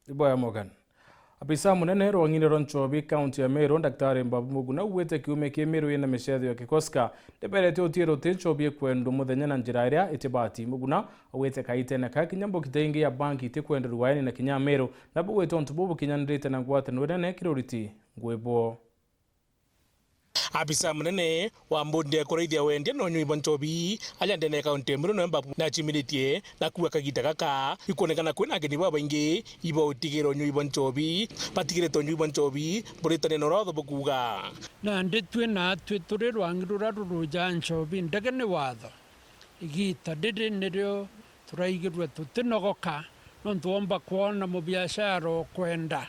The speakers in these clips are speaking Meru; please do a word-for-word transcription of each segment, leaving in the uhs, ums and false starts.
Iboya Morgan. Abisa munene rwang'ine rwa nchobi kaunti ya Meru, Daktari Mbabu Muguna, augite kiumia ki Meru ina micetho ya kikoska, ndeberete utiiro ti nchobi ikwendwa muthenya na njira iria itibati. Muguna augite kaitene ka kinya mbokite ingi ya banki itikwenderwa aeni na kinya Meru, na bugwite untu bubu kinyanirite na ngwataniro nene kiri uriti ngui bwo. Abisa munene wa mbundi ya kuraithia wendia na unyui bwa nchobi aja ndene ya kaunti ya Meru, Mbabu, nachimiritie na kuuga kagita gaka ikwonekana kwina ageni babaingi iba utigira unyui bwa nchobi, batigirite unyui bwa nchobi buritane na uria watho bukuuga. Nandi twi naatwi turi rwangi ruria ruruja nchobi ndege ni watho. Igita riri nirio turaigirue tutinogoka, nontu womba kwona mubiashara ukwenda.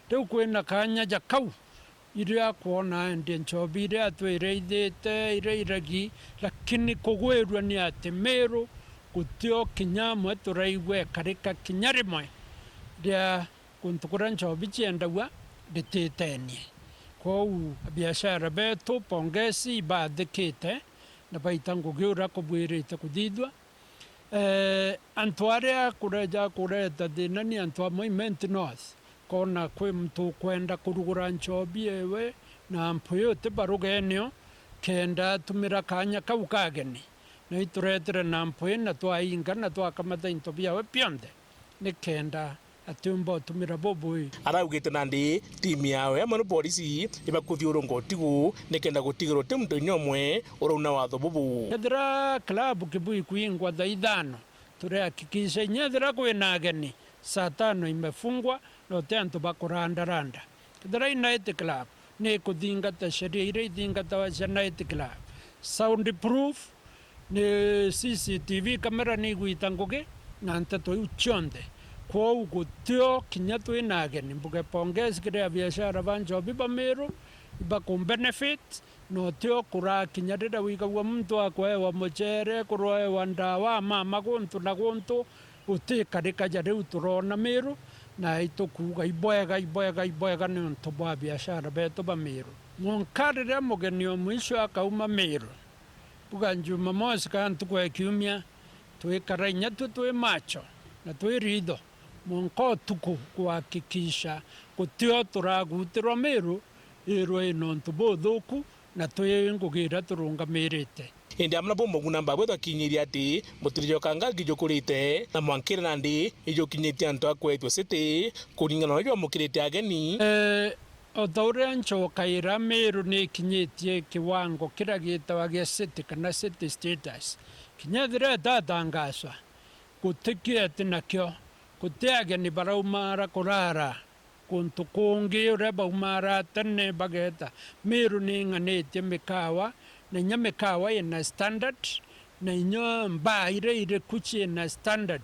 Riu kwina kanya ja kau, iria akwona endia nchobi iria atwiraithite, iria iragi, lakini kugwirua ni ati Meru gutio kinya amwe turaigua ikarika kinya rimwe ria guntu kuria nchobi ciendagua rititenie. Kwou abiashara betu pongezi ibathikite na baita ngugi uria kubwirite kuthithua. Eh, antu aria kureja kureta thina ni antu amwe Imenti North, kona kwi muntu ukwenda kurugura nchobi ewe na mpwi uti barugenio, kenda atumira kanya kau ka ageni. Na ituretere na mpwi na twainga na twakamata into biawe bionthe, ni kenda atiumba utumira bubui. Araugite nandi timu yawe amwe na polisi ibakuthiurunga utigu nikenda gutigirwa ti muntu inya umwe urauna watho bubu. Kethira club Kibui kuingwa thaa ithano, turihakikisha inya ethira kwina ageni, saa tano imefungwa na uti antu bakurandaranda. Kethira i night club, ni kuthingata sheria iria ithingatagwa cia night club. Sound proof, ni C C T V camera ni igwita ngugi na nteto iu cionthe. Kwou gutio kinya twina ageni. Mbuge pongezi kiri abiashara ba nchobi ba Meru, ibakumbenefit, na utio kuraa kinya riria wigagua muntu akwewa mucere, kuroewa ndawa, mama guntu na guntu, utikarika ja riu turona Meru, na itukuuga ibwega, ibwega, ibwega niuntu bwa biashara betu ba Meru. Mwanka riria mugeni o mwisho akauma Meru, buga Jumamosi kana ntuku ya kiumia, twikara inya twi twi macho na twi ritho, mwanka utuku kuhakikisha gutio turagutirwa Meru irwe ina untu buthuku na twi ngugi iria turungamirite. Indi amwe na bumwe Muguna Mbabu twakinyirie ati mutirijo kanga ngijukurite na mwankire nandi ijukinyitie antu a kwetwa city kuringana na uria jwamukirite ageni. Eh, o ta uria nchokaira, Meru ni ikinyitie kiwango kiria gitawa gia city kana city status. Kinya ethira itatangaswa, gutikio ati nakio, guti ageni baraumara kurara kuntu kungi uria baumaara tene bageeta. Meru ni ing'anitie mikawa, na inya mikawa ina standard, na inya mbaa iria iriku ciina standard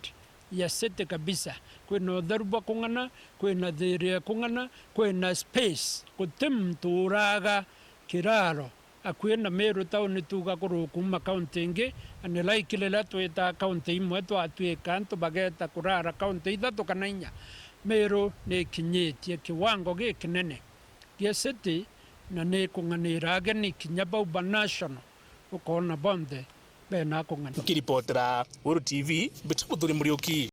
ya city kabisa. Kwina utheru bwa kung'ana, kwina thiiri ya kung'ana, kwina space. Guti muntu uraaga kiraro akui na Meru tauni tuga kuruu kuuma kaunti ingi, unlike riria twitaa kaunti imwe twatwika antu bageeta kurara kaunti ithatu kana inya. Meru ni ikinyitie kiwango gikinene gia city na ni ikung'aniira ageni kinya bau ba national, ukoona bonthe bena kung'ana. Nkiripotera Weru T V, mbita Muthuri Muriuki.